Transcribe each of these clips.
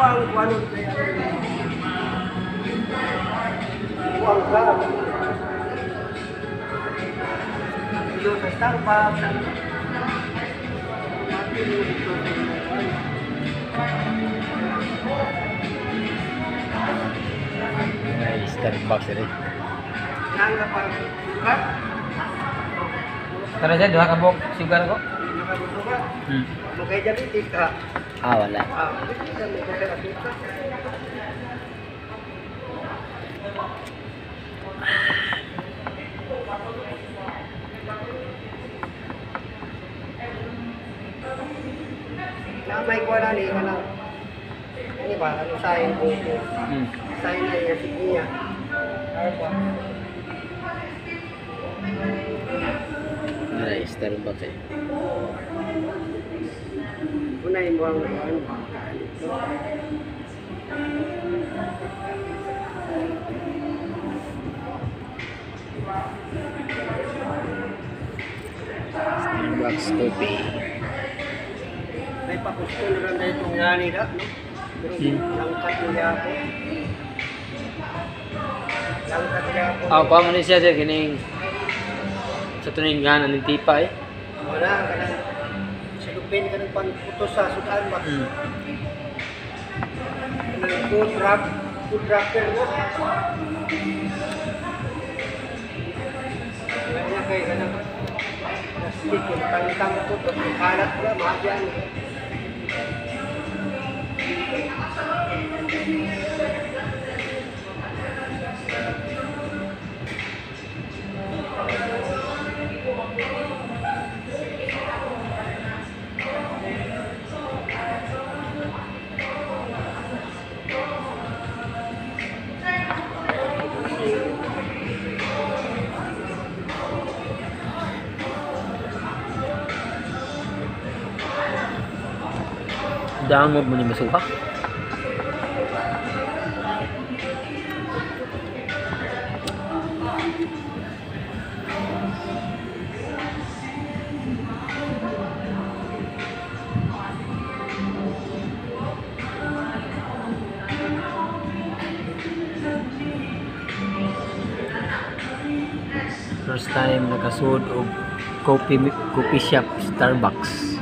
Ang kuano kay kuang ka. Iyo sa Starbucks. Ay, Starbucks rin. Nangga pa suka. Tara dyan, duha ka buok sugar ko. Nakasuka. Hmm. Mukay diabetes ka. Ah, wala. Ah, mukay asukar. Na may kuha na ni kana. Ano ba? Ano sign ko? Sign na yung signiya. Ano ba? Ay, Starbucks eh. Unay mo ang ano ba? Starbucks coffee. May pakusto na lang dahil itong ngani na, no? Pero langkat niya ako. Langkat niya ako. Ah, kuha mo ni siya sir, kining sa tuning nga ng tipa eh. Wala, kanang silupin ka ng pangputo sa sudan ba? Kanang food wrapper mo. Wala kay kanang plastic, yung tangtang to, tapos kalat na, mahagyan. Download mo ni masuka. First time nakasud og coffee shop Starbucks.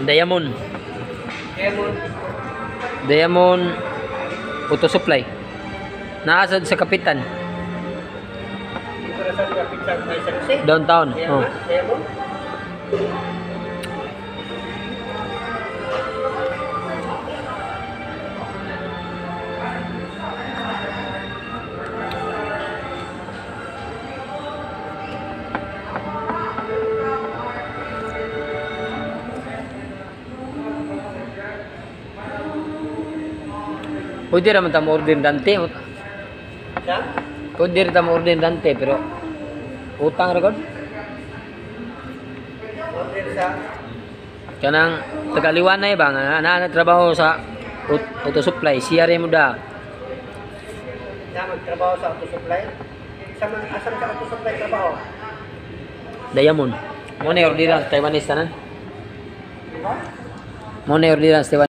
Diamond. Diamond Auto Supply. Naasad sa Kapitan. Downtown. Oh. Pwede raman ta mo order dante. Pwede ra ta mo order dante pero utang ra gud. Order sa Kanang tagaliwanay ba nga naa na trabaho sa auto supply siya mo da. Na magtrabaho sa auto supply. Sa asam sa auto supply trabaho? Diamond. Mo na order ang Taiwanese tanan. Diba? Mo na order ang Taiwanese.